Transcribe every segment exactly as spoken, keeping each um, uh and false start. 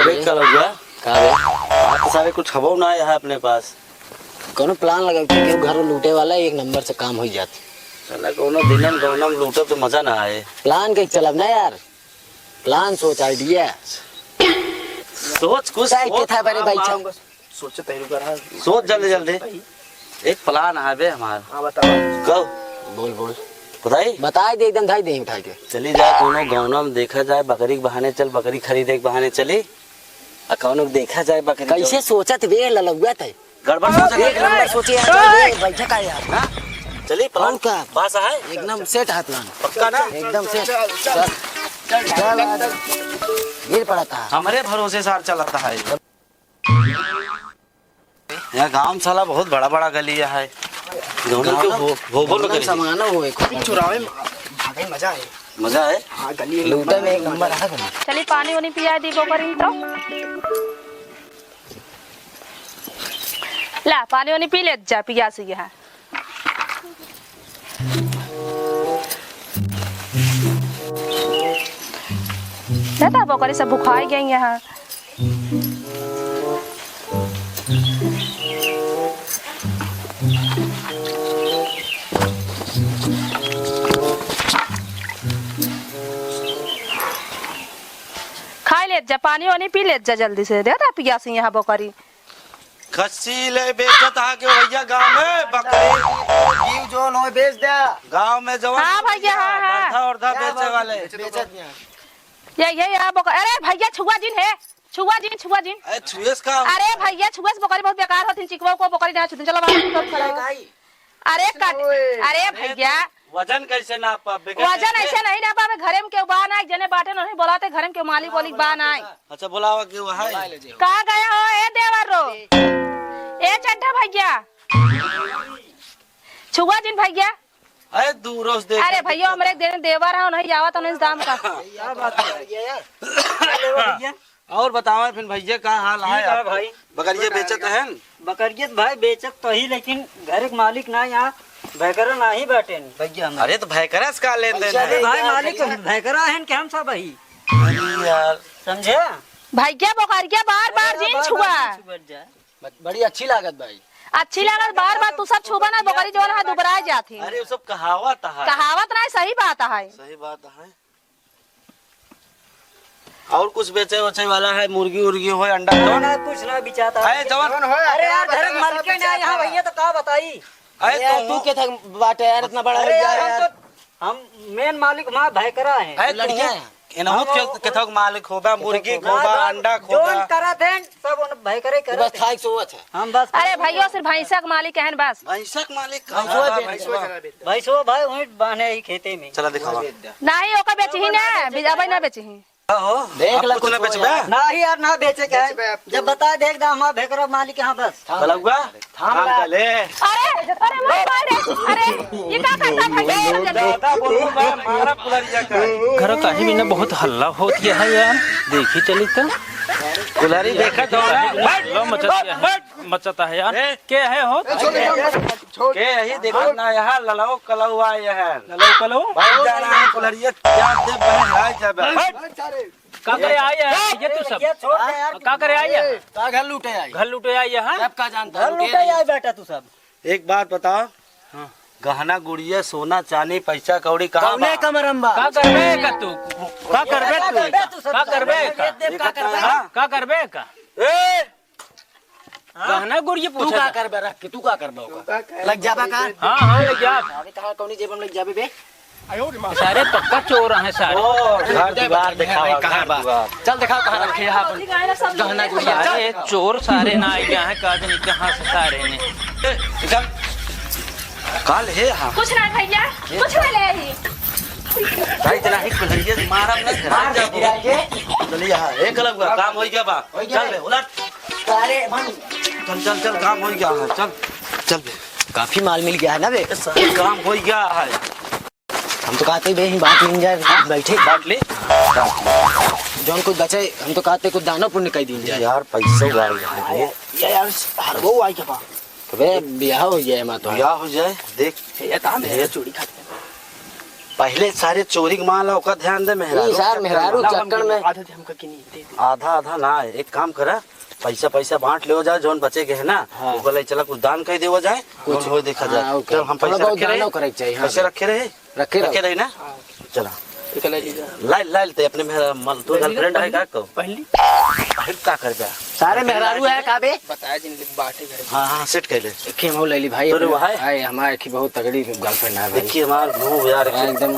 देख का लग गया? का बे? आप तो सारे कुछ हवो ना आया है अपने पास। कौनो plan लगाओ कि केहू घर लूटे वाला, एक number से काम हो जात। साला कौनो दिनम गौनम लूटब तो मजा ना आए। Plan के चलब ना यार, plan सोच, idea। सोच कुछ, चाहे सोच। के था बड़े भाई, आऊंगा। सोच तैयार कर, हाँ। सोच जल्दी जल्दी। भाई। एक plan है बे हमार। हाँ, बताओ। कहो। बोल, बोल। बताई? बताई दे, एकदम धाई दे उठा के। चली जाए कोनो गौनम, देखा जाए बकरी के बहाने चल, बकरी खरीदे के बहाने चली। आ कौनो के देखा जाए बकरी कैसे चल। सोचत बे ललौआ तै? गड़बड़ सोचत एक है। Number सोचे यार, चल बे, बैठक है यार। हाँ? चली plan। और का? पास है? एकदम set है plan। पक्का ना? एकदम set। चल, चल, चल, चल, आज गिर पड़ा था। हमरे भरोसे सार चलता है। यह गांव में साला बहुत बड़ा बड़ा गली है। गांव में क्यों हो, हो, हो, हो, सामान हो, एक चुरावे में भागे मजा है। मजा है? हाँ, गली लूटे में एक number है गली। चली पानी वानी पिया दी बोकरी तो। ला, पानी वानी पी ले जा, पियासी है। दादा, बोकरी सब भुखाई गई यहाँ। खाई लेत जा, पानी वानी पी लेत जा जल्दी से। दादा, पियासी यहाँ बोकरी। खस्सी ले बेचत हा के भैया गाँव में बकरी। जीव जोन हो बेच द्या। गाँव में जवन हाँ भैया, हाँ, हाँ। बर्धा उर्धा क्या बेचे बात वाले। बेचत नहीं। ये, ये, ये बोकर-, अरे भैया छुआ जिन है, छुआ जिन, छुआ जिन। अरे छुएस का? अरे भैया छुएस बोकरी बहुत बेकार होती, चिकवा को बोकरी ना छुती। चलो बाबा, सब खड़ा हो। अरे कट, अरे भैया। वजन कैसे नाप पाबे? वजन ऐसे नहीं नाप पाबे, घरे में केहू बा ना, एक जने बाटे नहीं बोलाते, घरे में केहू मालिक वालिक बा ना। अच्छा, बोलावा के वो है। का गया हो, ए देवर रो, ए चड्ढा भैया, छुआ जिन भैया। अरे दूर से देख। अरे भैया, हमरे दे-, देवर है, नहीं जावा तो नहीं दाम का। क्या बात है भैया यार? और बतावा फिर भैया, का हाल है ठीक है आपके? भाई। बकरिया बेचत है न? बकरिया तो भाई बेचत तो ही, लेकिन घर के मालिक ना यहाँ भैकरा ना ही बाटे न। भैया हम अरे तो भैकरा से का लेन देन अरे है? भाई, मालिक भैकरा है न कि हम सब ही। अरे यार। समझे? भैया बोकरिया बार बार अरे जिन बार छुआ। बार जिन छुआ जा। ब-, बड़ी अच्छी लागत भाई। अच्छी लागत बार बार तू सब छुबा ना, बोकरी जवन है दुबराए जात ही। अरे वो सब कहावत है। कहावत ना, सही बात है। सही बात है। और कुछ बेचे उचे वाला है, मुर्गी उर्गी हो, अंडा ना, हो? ना, कुछ ना बिचाता है। है जवन? अरे यार, धरम मालिक ना यहाँ भैया तो का बताई? अरे अरे यार, तू तू के था बाटे यार, इतना बड़ा हो अरे गया यार, हम यार। तो, हम main मालिक वहाँ भैकरा है। है तू लड़कियाँ हैं। एनहू हम के, वो, केथक मालिक होबा, मुर्गी ना, खोबा, ना, अंडा खोबा। जोन करत हैं, सब उन भैकरे करत बस हैं। खाइक सोवत है। हम बस अरे खाइक भैया, सोवत सिर्फ हैं। भैंसा के मालिक हैं बस। भैंसा के मालिक हाँ, कहाँ बा? भैंसा भैंसा। चला देते। भैंसो भाई वहीं बांधे ही खेते में। चला दिखावा। नहीं, ओका बेचही ना, अबे ना बेचही। हो? देख अब ले कुछ कुछ ना हो बेचबे? यार। ना ही यार, ना बेचे के है। बेचबे अब जब तू। बता देख दा, हमार भैकरा मालिक यहाँ बस। थाम कलौआ? थाम थाम ला। का ले। अरे, अरे, मार, मार रे। अरे, ये का करता भाई? ए, दादा, बोलू बा, मारा पुलरिया का। घरो काहे में ना बहुत हल्ला होत गया है यार। देखी चली तो। पुलरी देखा तो ना। हल्ला मचत गया है। मचत है यार। ए। के है हो? छोड़ दे, छोड़। के यही देखा ना यहाँ ललौ कलौआ ये है। ललौ कलौ? भाग जा रहा है पुलरिया, क्या दे बहन, आ जा बे। हट। का करे आई है? ये तू सब? ये छोड़ दे यार। का करे आई है? का घर लूटे आई? घर लूटे आई है, हाँ? सब का जानता घर है, लूटे आई बेटा तू सब। एक बात बताओ, हाँ। गहना गुड़िया, सोना, चांदी, पैसा, कौड़ी कहाँ कौने बा? कमरम बा? का करबे का तू? का करबे का तू? करबे तू सब? का करबे का? ये देख का करबे? हाँ? का करबे का? ए! हाँ? गहना गुड़िया तू पूछा का था। करबे रख के? तू का करबे ओका? लग जाबा का? हाँ, हाँ, लग जा। अबे कहाँ कौनी जेब में लग जाबे बे? सारे पक्का चोर हैं सारे। ओ, घर दुआर दिखावा, कहाँ घर बा? दुआर। चल दिखाओ कहाँ रखे हैं अपन गहना गुड़िया। सारे चोर सारे ना आए हैं, का जाने कहाँ से सारे ने। निकल। काल है यहाँ। कुछ ना भैया, कुछ ना ले आई। भाई, इतना ही कुल्हड़िया से मारब ना, घर मार जा गिरा के। चलिए, हाँ, एक अलग हुआ, काम हो गया बा। हो गया चल बे। बे, उलट। अरे, भाई। चल, चल, चल, काम हो गया है, चल, चल बे। काफी माल मिल गया है ना बे? ये सब काम हो गया है। हम तो कहते बे, यहीं बांट लीन जाए, बैठे। बांट ले। जौन कुछ बचे, हम तो कहते कुछ दानो पुण्य कर दीन जाए। यार, पैसो गाड़ी है बे। ये यार, हर वो आई के बा। अबे, ब्याह हो जाए, माँ तो। ब्याह हो जाए, देख। ये काम है, ये चूड़ी खाते। पहले सारे चोरी के माल है, ओका ध्यान दे, मेहरारू ई सार के चक्कर मेहरारू में। चक्कर में। आधा दे हमका कि नहीं, दे दे। आधा, आधा ना है, एक काम करा, पैसा, पैसा बांट लेवा जाए, जौन बचे के है ना, हाँ। ओकर ले चला कुछ दान कर देवा जाए, कुछ कुछ, होए देखा जाए। हाँ, ओके। चल, हम थोड़ा पैसा बहुत रखे रहे। दानो करे के चाहिए, हाँ। पैसा रखे रहे? रखे रहे। रखे रहे ना? हाँ। चला। निकल लीजिए। लाइल, लाइल, ते अपने मेहरा-, मल-, तू पहली girlfriend है का को? पहली? पहली का कर दे? सारे मेहरारू है का बे? बताया जिन बाटे घर में। हाँ, हाँ, set कर ले। एक ही हम ले ली भाई, तोरे अपने वो है? आए, हमारे की बहुत तगड़ी girlfriend है भाई। देखिए, हमार मुंह यार हाँ, एकदम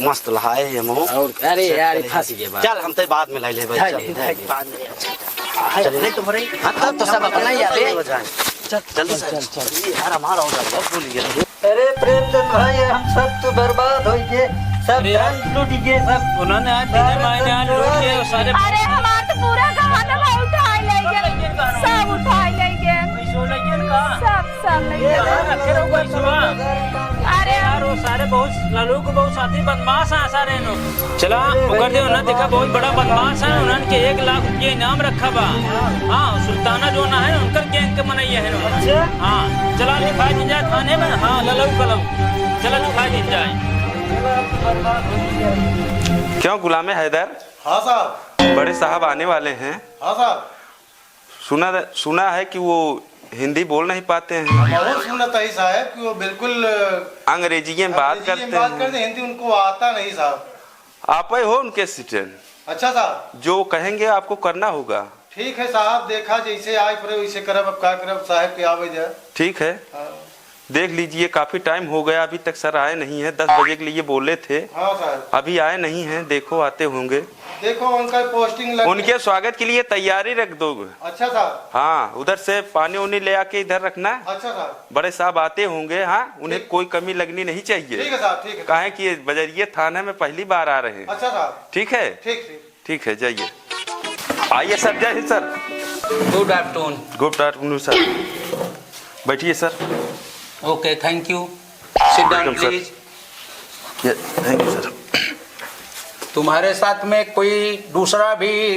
मस्त लहाए हम हो। और अरे set यार, कर ले। फंस गए बात। चल, हम ते बाद में लाई ले भाई, हाँ, चल। ले, ले, बाद में। चल, नहीं तुम्हारे। हाँ, तब तो सब अपना ही आते हैं। चल, जल्दी से। चल, चल, चल। ये यार, हमारा order, बहुत भूल गया। अरे प्रेमचंद भाई, हम सब तो बर्बाद हो गए, सब अरे यार, धन लूट गए, सब उन्होंने आज दिने मायने आज लूट गए, वो सारे अरे हमार तो पूरा गहनवा उठाए ले गए, सब उठाए ले गए। पैसो ले गए का? सब, सब ले ये गए। रखे रहो पैसवा। अरे यार, वो सारे बहुत लल्लू के बहुत साथी बदमाश हैं सारे लोग। चला, ओकर दे उन्हें देखा, बहुत बड़ा बदमाश है, उन्हन के एक लाख रुपये इनाम रखा बा। हाँ, सुल्ताना जो ना है, उनकर gang के मनई है ना। अच्छा। हाँ, चला लिखाई दीन जाए थाने में, हाँ, ललऊ कलऊ। चला लिखाई दीन जाए। क्यों गुलाम हैदर? हाँ साहब। बड़े साहब आने वाले हैं। हाँ साहब। सुना, सुना है कि वो हिंदी बोल नहीं पाते हैं। बहुत सुनत है साहब कि वो बिल्कुल, अ, अंग्रेजी में बात अंग्रेजी में करते बात हैं। करते, हिंदी उनको आता नहीं साहब। आप ही हो उनके assistant। अच्छा साहब। जो वो कहेंगे आपको करना होगा। ठीक है साहब, देखा जैसे आए पड़े वैसे करब, अब का करब, साहब के आवे जाए। ठीक है। हाँ। देख लीजिए, काफी time हो गया, अभी तक सर आए नहीं हैं। दस बजे के लिए बोले थे, हाँ साहब। अभी आए नहीं हैं, देखो आते होंगे। देखो उनका posting लग उनके स्वागत के लिए तैयारी रख दो। अच्छा साहब। हाँ, उधर से पानी उनी ले आके इधर रखना। अच्छा साहब। बड़े साहब आते होंगे, हाँ, उन्हें ठीक। कोई कमी लगनी नहीं चाहिए। ठीक है साहब, ठीक है। काहे कि ये बजरिया थाना में पहली बार आ रहे हैं। अच्छा साहब। ठीक है? ठीक, ठीक। ठीक है, जाइए। आइए सर, जय Hind sir. Good afternoon। Good afternoon sir. बैठिए sir. Okay, thank you। Sit down, welcome, sir। Please। ये, thank you सर। तुम्हारे साथ में कोई दूसरा भी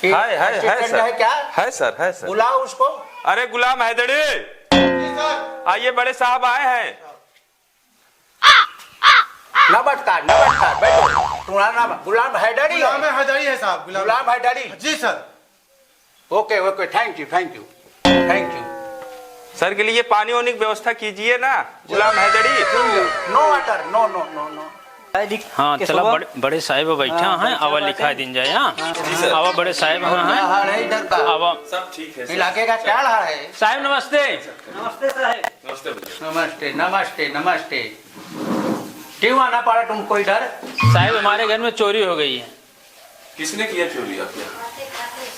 हाय, हाय, हाय, assistant सर। है क्या? है सर, है सर। बुलाओ उसको। अरे गुलाम हैदरी, जी सर। आइए, बड़े साहब आए हैं। नमस्कार, नमस्कार, बैठो। तुम्हारा नाम गुलाम हैदरी है? गुलाम हैदरी है साहब, गुलाम। गुलाम हैदरी। जी sir. Okay, okay, thank you, thank you, thank you। Sir के लिए पानी वानी की व्यवस्था कीजिए ना, गुलाम Hydari. No water, no, no, no, no। हाँ, चला, बड़े, बड़े साहब बैठा हैं, आवा लिखा दीन जाए, हाँ। जी सर। आवा बड़े साहब, हाँ, हाँ। हाल है इधर का? आवा। सब ठीक है सर। इलाके का क्या हाल है? साहब नमस्ते। नमस्ते साहब। नमस्ते भैया। नमस्ते, नमस्ते, नमस्ते। क्यों आना पड़ा तुमको इधर? साहब, हमारे घर में चोरी हो गई है। किसने किया चोरी आपके यहाँ?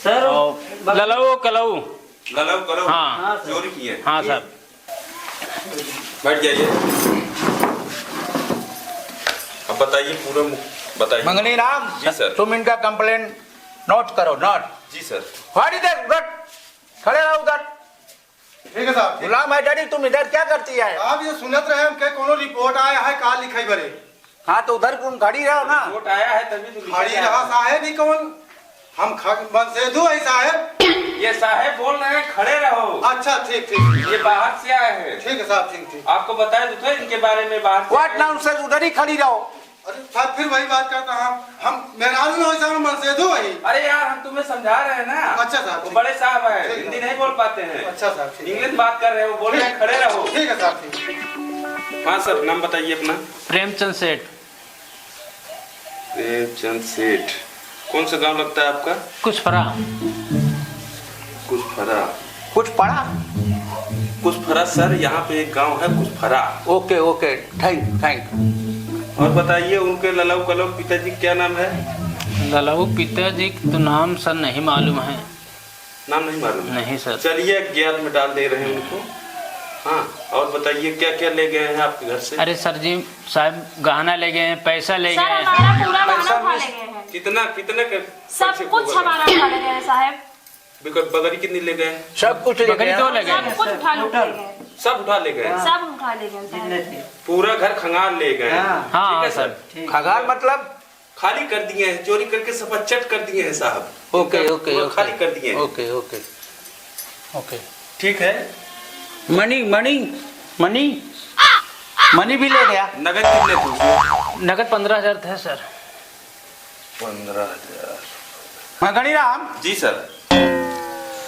सर, और बग- ललऊ कलऊ। ललऊ कलऊ? हाँ। हाँ, सर। चोरी किए? हाँ, सर। बैठ जाइए। अब बताइए, पूरा मु-, बताइए। मंगनी राम, जी, सर। तुम इनका complaint note करो, note। जी, सर। फाड़ी दे, उधर। खड़े रहो उधर। ठीक है साहब, ठीक। गुलाम हैदरी, तुम इधर क्या करती है? आप ये सुनत रहे हम के कोनो report आया है का लिखाई बरे? हाँ, तो उधर तुम खड़ी रहो ना। Report आया है तभी तो लिखा खड़ी जा रहा रहा है। साहेब, ही कौन? हम ख-, मनसेधु है साहेब। ये साहेब बोल रहे हैं, खड़े रहो। अच्छा, ठीक, ठीक। ये बाहर से आए हैं। ठीक है साहब, ठीक, ठीक। आपको बताए तो थे इनके बारे में बाहर से। What nonsense, उधर ही खड़ी रहो। अरे साहब, फिर वही बात करता हम, हम मेहरारू ना हो साहब, हम मनसेधु वही। अरे यार, हम तुम्हें समझा रहे हैं ना। अच्छा साहब, वो ठीक। बड़े साहब हैं, ठीक है। हिंदी नहीं बोल पाते हैं। अच्छा साहब, ठीक है। English बात कर रहे हैं, वो बोल रहे हैं, ठीक। खड़े रहो। ठीक है साहब, ठीक। हाँ सर, नाम बताइए अपना। प्रेमचंद सेठ। प्रेमचंद सेठ, कौन सा गांव लगता है आपका? कुछ परा। कुछ परा। कुछ पड़ा? कुछ फरा सर, यहाँ पे एक गांव है कुछ फरा। Okay, okay, thank, thank। और बताइए, उनके ललऊ कलऊ पिताजी क्या नाम है? ललऊ पिताजी का तो नाम सर नहीं मालूम है। नाम नहीं मालूम है? नहीं सर। चलिए, अज्ञात में डाल दे रहे हैं उनको। हाँ, और बताइए, क्या क्या ले गए हैं आपके घर से? अरे सर जी, साहब गहना ले गए हैं, पैसा ले गए हैं। हमारा पूरा गहना उठा ले गए हैं। कितना, कितने के सब कुछ हमारा उठा ले गए हैं साहब। बिक-, बकरी कितनी ले गए? सब कुछ ले गए। बकरी दो ले गए। सब कुछ उठा ले गए। सब उठा ले गए। हाँ। सब उठा ले गए साहब। पूरा घर खंगाल ले गए। हाँ। हाँ, ठीक है सर। ठीक। खंगाल मतलब? खाली कर दिए हैं, चोरी करके सफाचट कर दिए हैं साहब। Okay, okay, पूरा okay। खाली कर दिए हैं। Okay, okay, okay। ठीक है। Money, money, money। मनी भी ले गया। नगद कितने थे उसमें? नगद पन्द्रह हजार थे सर। पन्द्रह हजार। हाँ, गणीराम। जी सर।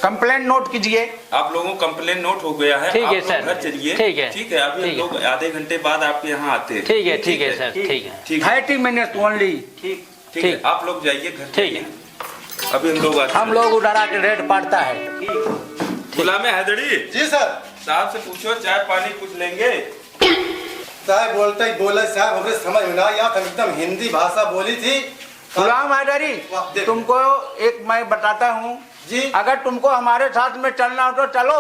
कंप्लेंट नोट कीजिए। आप लोगों का कंप्लेंट नोट हो गया है, ठीक है, आप लोग सर। घर चलिए। ठीक है। ठीक है, अभी हम ठीक है। लोग आधे घंटे बाद आपके यहाँ आते हैं। ठीक है, ठीक है, सर, ठीक है। ठीक है। Thirty minutes only। ठीक, ठीक है, ठीक। आप लोग जाइए घर, ठीक है। जाइए। अभी हम लोग आते हैं। हम लोग उधर आके रेड पड़ता है। गुलाम हैदरी। जी सर। साहब से पूछो, चाय पानी कुछ लेंगे? साहब बोलते ही बोले, साहब, हमरे समझ में ना आया, हम एकदम हिंदी भाषा बोली थी। गुलाम हैदरी, वाह, देख। तुमको एक मैं बताता हूँ, जी। अगर तुमको हमारे साथ में चलना हो तो चलो,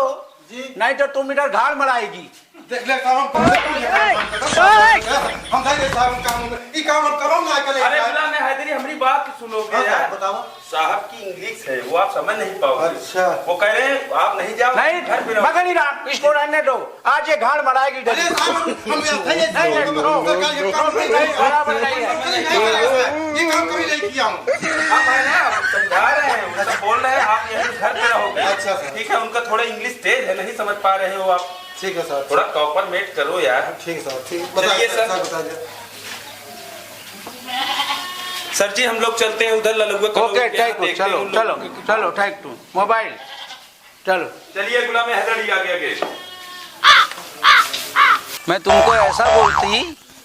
जी। नहीं तो तुम इधर घाल मराएगी। देख ले साहब, हम कौन से काम करते हैं? हम जाइए साहब, हम काम, ई काम हम करम ना करे। अरे साहब। गुलाम हैदरी, हमारी बात सुनो हाँ, यार। साहब, बताओ। साहब की इंग्लिश है, वो आप समझ नहीं पाओगे। अच्छा। वो कह रहे हैं, आप नहीं जाओ, नहीं, घर पे रहो। मगनी राम, इसको रहने दो। आज ये घाल मराएगी अरे डरी। साहब, हम, हम यहाँ थे, ये नहीं, नहीं, साहब, no, सरकार ये no, काम नहीं नहीं, करेगा। बराबर नहीं है। ये काम कभी नहीं किया हूँ। हम है ना, समझा रहे हैं, उनसे बोल रहे हैं, आप यहीं घर पे रहोगे। अच्छा, सर। ठीक है, उनका थोड़ा इंग्लिश तेज है, नहीं समझ पा रहे हो आप। ठीक है, सर। थोड़ा कॉपरेट करो यार। ठीक है, सर, ठीक। चलिए, बताइए, सर। सर, बताइए। सर जी, हम लोग चलते हैं उधर ललुआ कलुआ OK, के यहाँ, thank you, देखते हैं चलो, उन लोगों चलो, को। चलो, thank you। मोबाइल, चलो। चलिए, गुलाम हैदर जी, आगे, आगे। मैं तुमको ऐसा बोलती।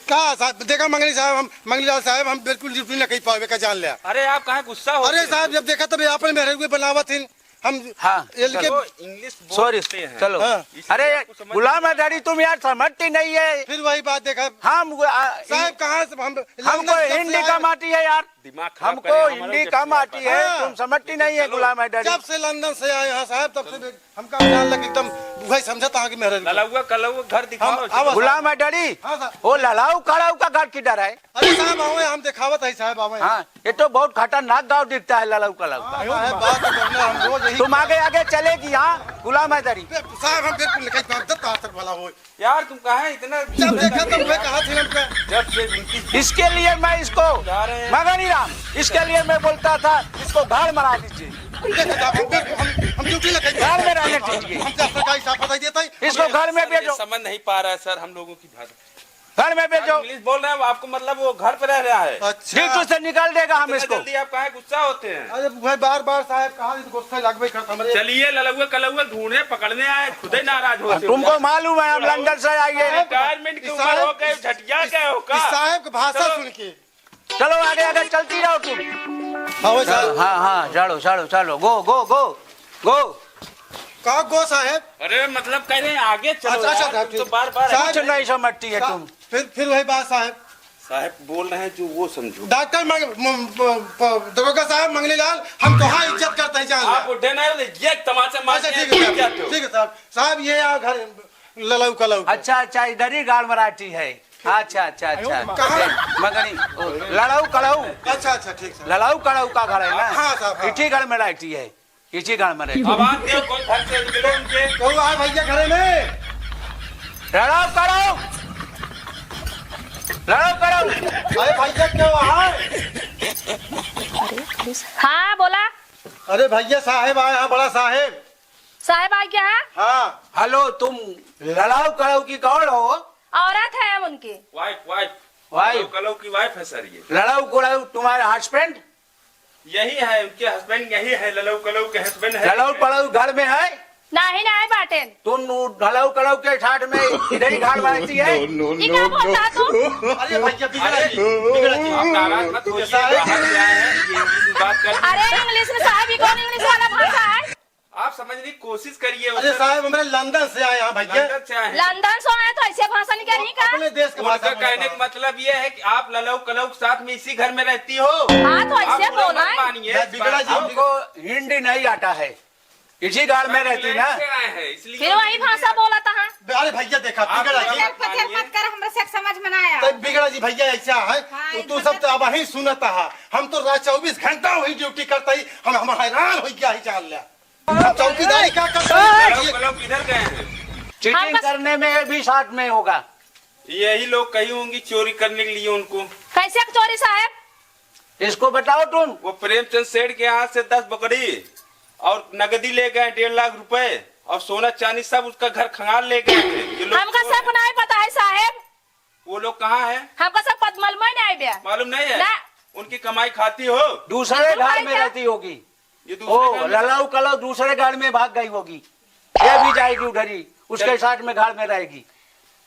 का साहब, देखा मंगली साहब, हम, मंगली लाल साहब, हम बिल्कुल ड्यूटी न कही पावे का जान लिया। अरे, आप काहे गुस्सा होते अरे हैं? साहब, जब देखा तब आपन मेहररुए बनावत हिन, हम हाँ, ये चलो। इनके वो इंग्लिश सॉरी, बोलते हैं। चलो। हाँ। इसलिए अरे, आपको समझ गुलाम नहीं हैदरी, तुम यार समझती नहीं है। फिर वही बात देखा। हम, आ, साहब, कहाँ से हम, हमको लंदन से हिंदी आए। कम आती है यार। दिमाग खराब हमको करे, हमारा हिंदी जब कम से आती है, हाँ। तुम समझती नहीं है, चलो। गुलाम हैदरी। जब से लंदन से आए हैं साहब, तब से हमका जान लग एकदम वही समझता है कि मेरे ललौआ कलौआ घर दिखाओ। हम, आवा साहब। गुलाम हैदरी, हाँ साहब। वो ललाऊ कलाऊ का घर किधर है? अरे साहब, आवे, हम दिखावत है साहब, आवे। हाँ, ये तो बहुत खतरनाक गाँव दिखता है, ललाऊ कलाऊ का। हाँ, साहब, बात तो करना, हम रोज यही तुम आगे आगे चलेगी, हाँ, गुलाम हैदरी। साहब, हम बिल्कुल निकल पाए, दस आज तक भला हो। यार, तुम कहाँ इतना जब देखा तब मैं कहा थी हमका। जब से उनकी इसके लिए मैं इसको, जा रहे हैं। मगनी राम, इसके लिए मैं बोलता था, इसको घर में रह लीजिए। देखो साहब, हम बिल्कुल, हम, हम ड्यूटी लगे। घर में रहने दीजिए। हम क्या सरकारी साहब बताई देता है? इसको घर में भेजो। समझ नहीं पा रहा है सर, हम लोगों की भाषा। घर में भेजो। इंग्लिश बोल रहे हैं, वो आपको मतलब वो घर पे रह रहा है। अच्छा। ड्यूटी से निकाल देगा हम इतना इसको। जल्दी आप काहे गुस्सा होते हैं? अरे भाई, बार बार साहब कहा, गुस्सा लगबे करत हमरे। चलिए, ललौआ कलौआ ढूंढे, पकड़ने आए, खुदे नाराज हो। तुमको मालूम है, हम लंदन से आए हैं। रिटायरमेंट की उम्र हो गई, झटिया गए हो का? साहब की भाषा सुन के। चलो आगे, आगे चलती रहो तुम। हाँ, वही साहब। हाँ, हाँ, चलो, चलो, चलो, गो, गो, गो, गो। का गो साहब? अरे, मतलब कह रहे हैं आगे चलो अच्छा, अच्छा, यार, साहब, तुम तो ठीक। बार-बार साहब, कुछ नहीं समझती है साहब, तुम। फिर, फिर वही बात साहब। साहब बोल रहे हैं जो वो समझो। डॉक्टर मंग-, म-, म-, प-, दरोगा साहब मंगलीलाल, हम तोहार इज्जत करते हैं, जान आप ले। उठे ना, ये तमाचा मार अच्छा, के ठीक है साहब, जाते हो। ठीक है साहब। साहब, ये आ घर ललऊ कलऊ का। अच्छा, अच्छा, इधर ही गाड़ मराठी है। अच्छा, अच्छा, अच्छा। कहाँ? मगनी, ओ, लड़ऊ कड़ऊ। अच्छा, अच्छा, ठीक साहब। लड़ऊ कड़ऊ का घर है ना? हाँ साहब, हाँ। इठी गाड़ मराठी है। इसी गाँव में रहते। आवाज दे, कोई घर से निकले उनके। केहू आए भैया घरे में? लड़ाऊ कड़ाऊ। लड़ाऊ कड़ाऊ। अरे भैया, केहू आए? हाँ, बोला। अरे भैया, साहेब आए हैं, बड़ा साहेब। साहेब आए क्या है? हाँ। हेलो, तुम लड़ाऊ कड़ाऊ की कौन हो? औरत है हम उनकी। Wife, wife. वाइफ। लड़ाऊ कड़ाऊ की वाइफ है सर ये। लड़ाऊ कड़ाऊ तुम्हारे हस्बैंड? यही है, उनके हस्बैंड यही है, ललऊ कलऊ के हस्बैंड है। ललऊ पलऊ घर में है? नाही, नाही बाटेन। तुम उ ललऊ कलऊ के ठाट में इधर ही घर में रहती है? No, no, ये क्या no, बोलता है तू? no। अरे भैया, बिगड़ा जी, बिगड़ा जी। आप नाराज मत होइए, साहब। बाहर से आए हैं, ये इंग्लिश में बात कर। अरे इंग्लिश में साहब, ये कौन इंग्लिश वाला भाषा है? आप समझने की कोशिश करिए, अरे उधर साहब, हमरे लंदन से आए हैं भैया। लंदन से आए हैं। लंदन से आए तो ऐसे भाषा नहीं कह रही का? अपने देश के भाषा उनका में कहने का मतलब ये है कि आप ललऊ कलऊ के साथ में इसी घर में रहती हो? हाँ, तो ऐसे आप बुरा बोला मत है। मानिए इस बात को। हमको हिंदी नहीं आता है, इसी घर में रहती ना। इंग्लैंड से आए हैं, इसलिए फिर वही भाषा बोला था, हाँ। अरे भैया, देखा, आप बिगड़ा जी। पचर पचर मत कर, हमरा से समझ में ना आया। तब बिगड़ा जी भैया, ऐसा है, हाँ, तो तू सब तो अब ही सुनता है। हम तो रात चउबीस घंटा वही ड्यूटी करता ही, हम, हम हैरान हो गया ही, जान लिया। चौकीदारी का करता है? लड़ाऊ कलऊ किधर गए हैं? चीटिंग करने में भी साथ में होगा। यही लोग कही होंगी चोरी करने के लिए उनको। कैसे चोरी साहब? इसको बताओ तुम। वो प्रेमचंद सेठ के यहाँ से दस बकरी और नगदी ले गए डेढ़ लाख रुपए और सोना चांदी सब उसका घर खंगाल ले गए थे ये लोग। हमका सब नहीं पता है साहब। वो लोग कहाँ हैं? हमका सब पद मालूम ही नहीं बे। मालूम नहीं है? ना। उनकी कमाई खाती हो? दूसरे घर में रहती होगी। ये दूसरे घर में? ललाऊ कलाऊ दूसरे घर में भाग गई होगी। ये भी जाएगी उधर ही, उसके साथ में घर में रहेगी।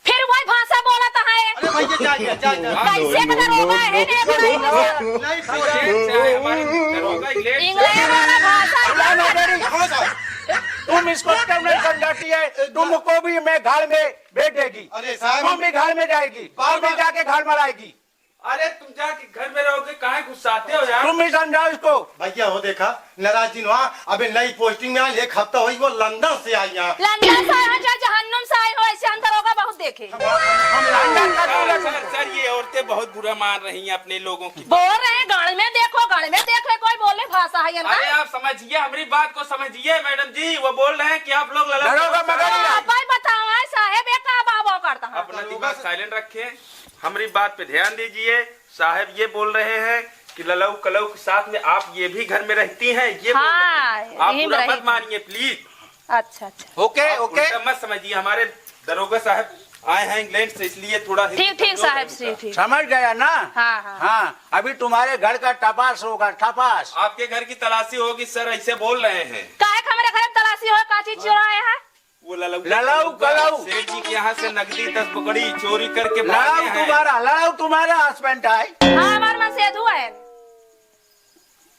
फिर वही भाषा बोलत है। अरे भैया, जा, जा, जा, जा। कैसे का दरोगा है, ने बनाई बस। नहीं, भैया। चाहे हमारे दरोगा इंग्लैंड वाला भाषा। गुलाम हजारी, हाँ साहब। तुम इसको क्यों नहीं समझाती है? तुमको भी मैं घर में भेज देगी। अरे साहब, तुम भी घर में जाएगी, तुम भी जाके घर में आएगी। अरे तुम जाके घर में रहोगे, काहे गुस्साते हो यार? तुम भी समझाओ इसको। भैया हो देखा, नाराज जिन हुआ, अबे नई पोस्टिंग में आए, एक हफ्ता होई, वो लंदन से आई हैं। लंदन से आए हो चाहे जहन्नुम से आए हो, ऐसे हम दरोगा बहुत देखे। हम लंदन का सर, सर, सर, ये औरतें बहुत बुरा मान रही हैं अपने लोगों की। बोल रहे हैं, गाड़ी में देखो, गाड़ी में देख ले, कोई बोले भाषा है इनका। अरे आप समझिए, हमारी बात को समझिए मैडम जी, वो बोल रहे हैं कि आप लोग लड़ाई दरोगा मगर ही आप भाई बताओ, आए साहेब, ये का बाबा करता है? अपना दिमाग साइलेंट रखें, हमारी बात पे ध्यान दीजिए। साहब ये बोल रहे हैं कि ललऊ कलऊ के साथ में आप ये भी घर में रहती हैं, ये बोल रहे हैं। हाँ, आप यही में बुरा मत मानिए, प्लीज। अच्छा, अच्छा। ओके, आप ओके। उल्टा मत समझिए, हमारे दरोगा साहब आए हैं इंग्लैंड से, इसलिए थोड़ा हिंदी ठीक, ठीक, कमजोर है साहब, उनका। ठीक, ठीक। समझ गया ना? हाँ, हाँ। हाँ, अभी तुम्हारे घर का टपास होगा, टपास। आपके घर की तलाशी होगी सर, ऐसे बोल रहे हैं। काहे का हमारे घर में तलाशी हो, का चीज चुराए हैं? वो ललऊ ललऊ कलऊ। सेठ जी के यहाँ से नकदी दस बोकड़ी चोरी करके भागे हैं। ललऊ तुम्हारा, ललऊ तुम्हारा हस्बैंड है? हाँ, हमार मनसेधु है।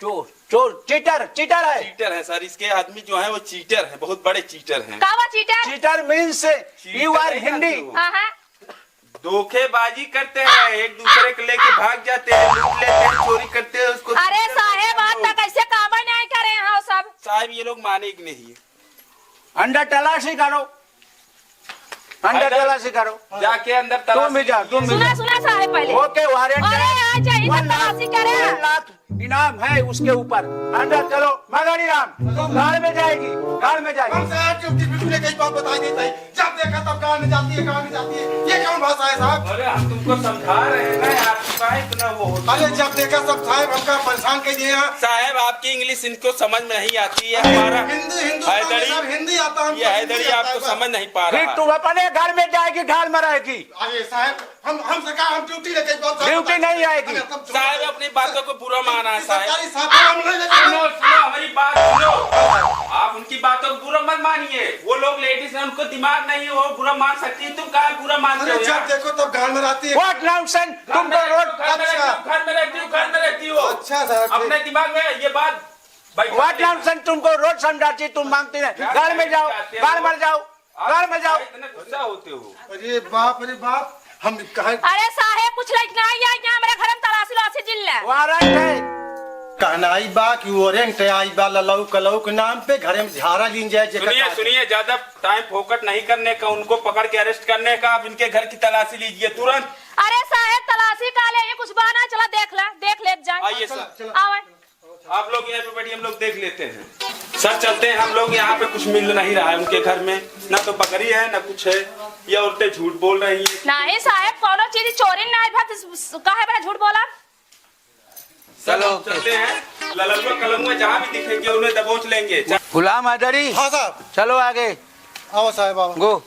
चोर, चोर, चीटर, चीटर है। चीटर है सर, इसके आदमी जो है वो चीटर है, बहुत बड़े चीटर हैं। का हुआ cheater? Cheater means cheater you are नहीं हिंदी। जानते हो? हाँ, हाँ। धोखेबाजी करते हैं, एक दूसरे को लेके भाग जाते हैं, लूट लेते हैं, चोरी करते हैं, उसको अरे चीटर साहेब, कहते हैं आज तक ऐसे काम ही नहीं करे हैं सब। साहेब, ये लोग माने कि नहीं? अंदर तलाशी करो, अंदर अंदर तलाशी करो। जाके अंदर तुम तलाशी भी जाओ, तुम भी सुना, जाओ। सुना साहेब पहले। ओके, वारंट अरे, है। आ जाइए, वन लाख, तलाशी करे। वन लाख इनाम है उसके ऊपर। अंदर चलो, मगनी राम, तुम घर में जाएगी, घर में जाएगी। हम साहब के उनकी बिल्कुल एक ही बात बताई देता है, जब देखा तब गाँव में जाती है, गाँव में जाती है। ये कौन भाषा है साहब? अरे, हम तुमको समझा रहे हैं ना यार, क्यों इतना वो होता है? अरे, जब देखा सब साहब हमका परेशान कर दिए हैं। साहब, आपकी इंग्लिश इनको समझ में नहीं आती है। अरे, हमारा हिंदी, हिंदुस्तान में हैदरी, सब हिंदी आता है, हमको ये हिंदी हैदरी आता है आपको बस। समझ नहीं पा रहा फिर है। तुम अपने घर में जाएगी, घर में रहेगी। अरे साहब, हम, हम सरकार, हम ड्यूटी लेके बहुत सारे ड्यूटी नहीं आएगी। अरे, तुम साहब, अपनी बातों को बुरा माना है, साहब। सरकारी साहब, हम नहीं लेते। सुनो, सुनो, हमारी बात सुनो। आप उनकी बातों को बुरा मत मानिए। वो लोग लेडीज हैं, उनको दिमाग नहीं है, वो बुरा मान सकती है। तुम कहाँ बुरा मानते अरे, हो जब यार? देखो तब गाल में रहती है। What nonsense? तुमको रोज घर में रहती हो, अच्छा। घर में रहती हो, घर में रहती हो। अच्छा, साहब, ठीक। अपने दिमाग में ये बात बैठा What nonsense? तुमको रोज समझाती, तुम मानती नहीं। घर में जाओ, घर में जाओ। आप घर में जाओ। इतने गुस्सा होते हो। अरे बाप रे बाप, हम कहा अरे साहेब, कुछ लइक ना आई, आई यहाँ हमारे घर में तलाशी लाशी जिन ले। वारंट है। कहना आई बा कि वारंट आई बा, ललऊ कलऊ के नाम पे घर में झारा लीन जाए, जेकर सुनिए, का सुनिए, ज्यादा टाइम फोकट नहीं करने का, उनको पकड़ के अरेस्ट करने का। आप इनके घर की तलाशी लीजिए तुरंत। अरे साहेब, तलाशी का ले, ये कुछ बहाना, चला देख ले, देख ले जान। आइए सर। चला, चला। आवे। आप लोग यहाँ पे बैठिए, हम लोग देख लेते हैं। सर, चलते हैं हम लोग, यहाँ पे कुछ मिल नहीं रहा है उनके घर में, ना तो बकरी है, ना कुछ है। ये औरतें झूठ बोल रही हैं। नहीं साहेब, कौनो चीज चोरी नहीं भा, काहे बा झूठ बोला? सर, चलो। हम चलते हैं, ललुआ कलमुआ जहाँ भी दिखेंगे उन्हें दबोच लेंगे। गुलाम हैदरी। हाँ साहब। चलो आगे। आओ साहेब, आओ। गो।